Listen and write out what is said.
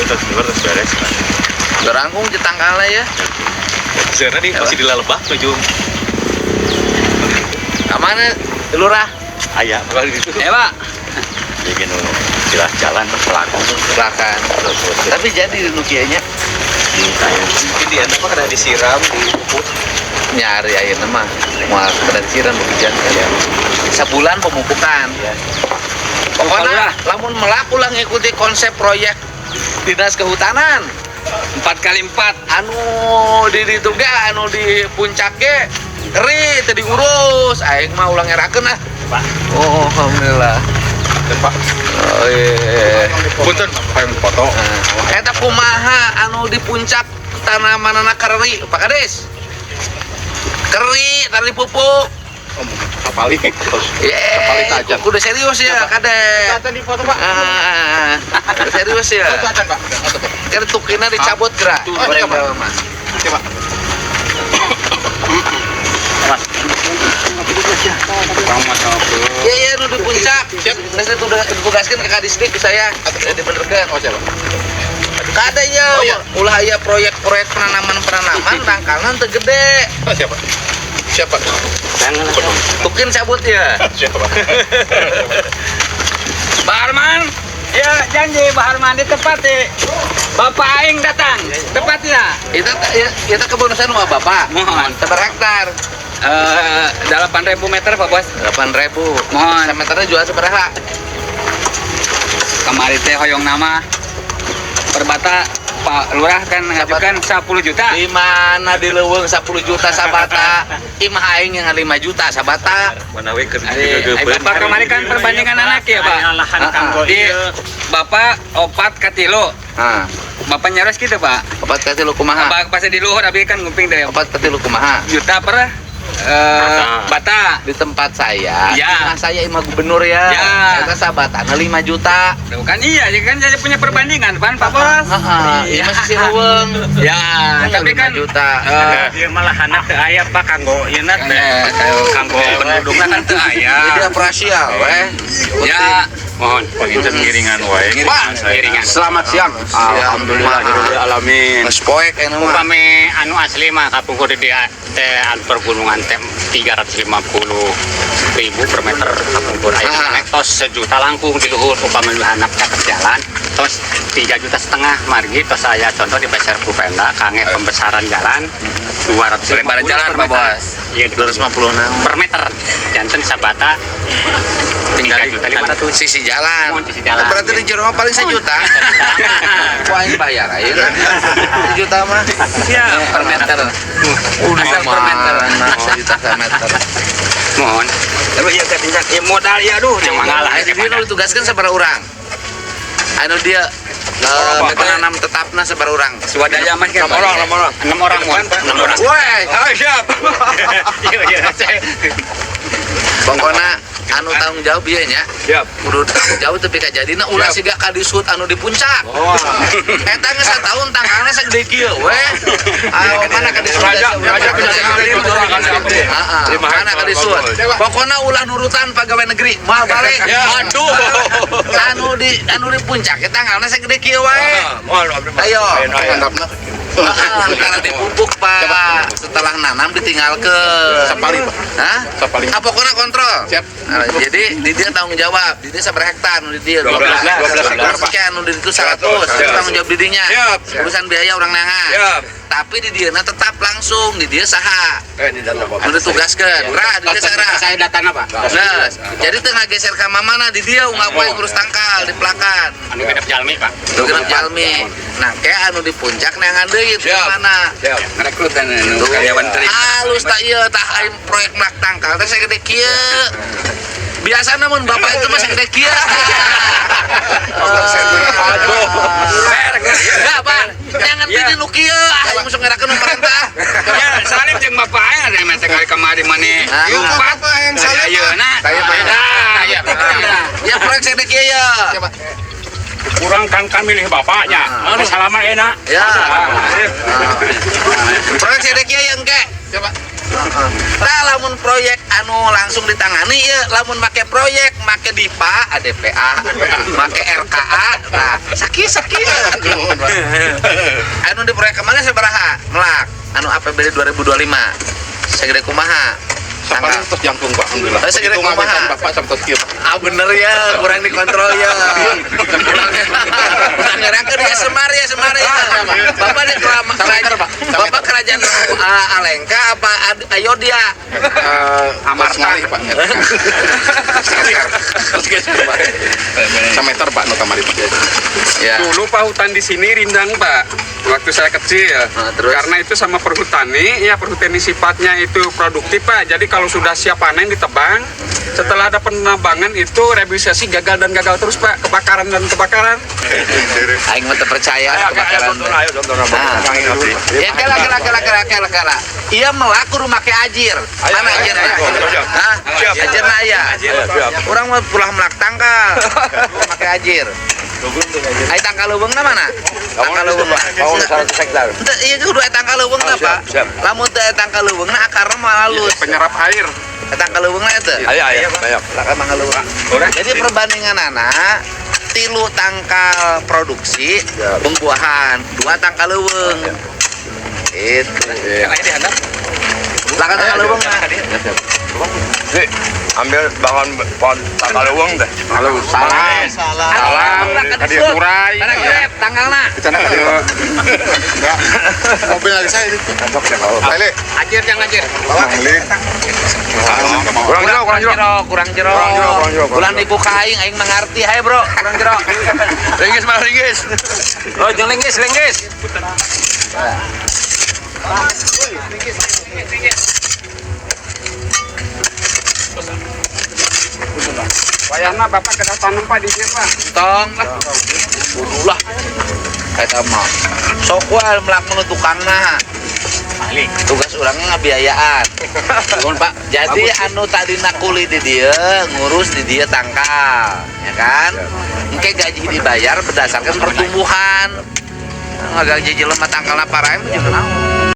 Terus terus beres. Garangkung di tangkalna ya. Sebenarnya di masih di lalebak menuju. Ka mana lurah? Aya, bakal di situ. Eh, Pak. Jadi nu jelas jalan pelakon. Silakan. Tapi jadi nu kieu nya. Mungkin di apa kena disiram, dipupuk. Nyari ayeuna mah moal kena disiram hujan kan. Sebulan pemupukan. Pokoknya lamun melak ulah ngikuti konsep proyek Dinas Kehutanan. 4 kali 4. Anu di ditu ge, anu di puncak ge keri teu diurus, aing mah ulah ngerakeun ah. Pak. Oh, alhamdulillah. Pak. Oh iya. Punten, pengen foto. Nah, eta kumaha anu di puncak tanamanana keri, Pak Kades? Keri tadi dipupuk. Kapali. Ye, kudu serius ya, Kades. Di foto, Pak. Ah, serius ya. Pak. Kan tukina dicabut gerak. Tuh, Goreng Pak. dalam, Mas. Coba. Mas. Iya, iya, nu di puncak. Saya udah ditugaskan ke Kadisdik ke saya. Saya dibenerkeun. Oh, siapa? Kada ya, Oh, iya. ulah aya proyek-proyek penanaman-penanaman tangkalna teu gede. Oh, siapa? Siapa? Tukin cabut ya. Siapa? Pak Arman, ya janji Pak Arman ditepati. Bapak Aing datang, tepatnya. Itu ya, itu kebun saya nu Bapak. Mohon. Seberapa hektar? Eh, 8.000 meter, Pak Bos. 8.000. Mohon. Semeternya jual seberapa? Kemarin teh hoyong nama perbata Pak Lurah kan ngajukan 10 juta. Di mana di leuweung 10 juta sabata? Imah aing yang 5 juta sabata. Mana we keur Ari, ari Bapak kemarin kan perbandingan anak ya, Pak. Lahan Ah, kanggo Di ieu. Bapak opat katilu. Hah. Bapak nyaros gitu, Pak. Opat katilu kumaha? Bapak pasti di luhur abi kan nguping deh. Opat katilu kumaha? Juta per bata. Di tempat saya, Ya. imah saya imah gubernur ya. Ya. Eta sabatana 5 juta. Tuh kan iya, jadi kan jadi punya perbandingan kan Pak Bos. Heeh, imah sisi leuweung. Ya, tapi 5 kan juta. Ieu mah lahanna teu aya, Pak, kanggo ieu na teh. Kanggo pendudukna kan teu aya. Jadi operasial weh. Ya, Mohon. Panginten ngiringan wae. Pak. Ngiringan. Selamat siang. Alhamdulillah alamin. Geus poek engke mah. Upami anu asli mah kapungkur di dia teh anu pergunungan teh 350 ribu per meter kapungkur aya naik tos sejuta langkung di luhur. Upami nu handap caket jalan tos 3,5 juta, margi tos saya contoh di Pasar Pupenda kangge pembesaran jalan 250 Pelebaran jalan, per Pak meter. Bos. Iya, 250 naon? per meter janten sabata 3,5 juta. Sisi jalan. Mohon sisi jalan. Berarti di jero mah paling sejuta. Ku aing bayar ayeuna. Sejuta mah. Ya, Per meter. Asal per meter. Mana sejuta per meter. Mohon. Tapi ya katanya ya modal ya aduh, Yang mangalah. Nah, di nu ditugaskan sabaraha urang? Anu dia penanam tetapna sabaraha urang? Swadaya mas kan. Enam orang, enam orang. Enam orang, mohon enam orang. Woi, Ah, siap. Iya, pokokna anu tanggung jawab ieu nya. Siap. Kudu tanggung jawab tapi kajadina ulah siga kadishut anu di puncak. Oh. Eta geus satahun tangkalna sagede kieu we. Ayo mana kadishut? Raja, raja Heeh, mana kadishut? Pokokna ulah nurutan pegawai negeri, moal balik. Aduh. Anu di puncak eta tangkalna sagede kieu wae. Ayo. Mantapna. Heeh, karena dipupuk, Pak. Setelah nanam ditinggalkeun. Sapali, Pak. Hah? Sapali. Ah, pokoknya kontrol. Siap. Nah, jadi di dia tanggung jawab. Di dia seberapa hektar nu di dia? 12, 12 hektar, Pak. Sekian nu di itu 100. Itu tanggung jawab didinya. Siap. Urusan biaya orang neangan. Siap. Tapi di dia tetap langsung di dia saha. Eh, di dalam Nu ditugaskeun. Ra di dia saha. Saya datana, Pak. Nah, jadi tengah geser ka mamana di dia unggal poe ngurus tangkal di pelakan. Anu genep jalmi, Pak. Nu genep jalmi. Nah, kayak anu di puncak neangan deui itu Siap. mana? Siap. Ngerekrut dan anu, karyawan terima. Halus tak ieu tah aing proyek melak tangkal teh sagede kieu. Biasa namun bapak itu mah sagede kieu. Aduh. Enggak, Pak. Jangan Iya. teh nu kieu, ah aing musuh ngerakeun pemerintah. Ya, salim jeung bapak aing ada yang kali kamari maneh. Ah. Yupat. Yang salim, Pak. Ayeuna. Saya, Pak. Nah, ya. Ya proyek sagede kieu ya. Kurang kan kan milih bapaknya. Ah. Salaman enak. Ya. Proyek sagede kieu ya engke. Siapa? Tah lamun proyek anu langsung ditangani ya, lamun make proyek, make DIPA, ADPA, make RKA, nah sakit sakit. Anu di proyek kemana sabaraha? Melak. Anu APBD 2025. Segede kumaha? Sapaling tos jangkung, Pak, alhamdulillah. Oh, segede Begitu kumaha? ngawitan Bapak sampai kieu. Ah bener ya, kurang dikontrol ya. Kurang kurang ngerakeun ya Semar ya, Semar ya. Bapak di kerajaan, Bapak kerajaan Alengka apa Ayodhya? Amarta ngalih, Pak. Sameter, Pak, nu kamari, Pak. Ya. Dulu Pak hutan di sini rindang Pak, waktu saya kecil. Nah, terus? Karena itu sama perhutani, ya perhutani sifatnya itu produktif Pak. Jadi kalau sudah siap panen ditebang. Setelah ada penebangan itu reboisasi gagal dan gagal terus Pak, kebakaran dan kebakaran. Aing mah teu percaya kebakaran. Nah. Ya kela kela kela kela kela kela. Iya melak kudu make ajir. Mana ajirna? Hah? Ajirna aya. Urang mah pulah melak tangkal. Make ajir. Ai tangkal leuweungna mana? Tangkal leuweung mah. Mau 100 hektar. Henteu ieu kudu aya tangkal leuweungna, Pak. Lamun teu aya tangkal leuweungna akarna mah halus. Penyerap air. Tangkal leuweungna eta. Ayo ayo ayo. Tangkal leuweung. Jadi perbandingan anak tilu tangkal produksi pembuahan, dua tangkal leuweung. Itu. Lah tangkal leuweung mah. Ambil bangun pohon tangkal leuweung deh. Halo, salam. Salam, urai. Tanggal tanggalna. Di sana tadi, Pak. Enggak. Mobil lagi saya itu. Lele. Ajir yang ajir. Manglid. Kurang jero, kurang jero. Kurang jero, Kurang jero, kurang jero, kurang Ulah nipu ka aing, aing mengerti. Hai bro, kurang jero. Ringgis malah ringgis. Oh, jeung linggis, linggis. Wayahna Bapak kedah tanam Pak di sini Pak. Tong lah. Kudu lah. Eta mah. Sok wae melak menu tukangna. Tugas urangnya ngabiayaan. Nuhun Pak. Jadi anu tadina kuli di dia ngurus di dia tangkal, ya kan? Engke gaji dibayar berdasarkan pertumbuhan. Nggak gaji jelema tangkalna paraem juga naon.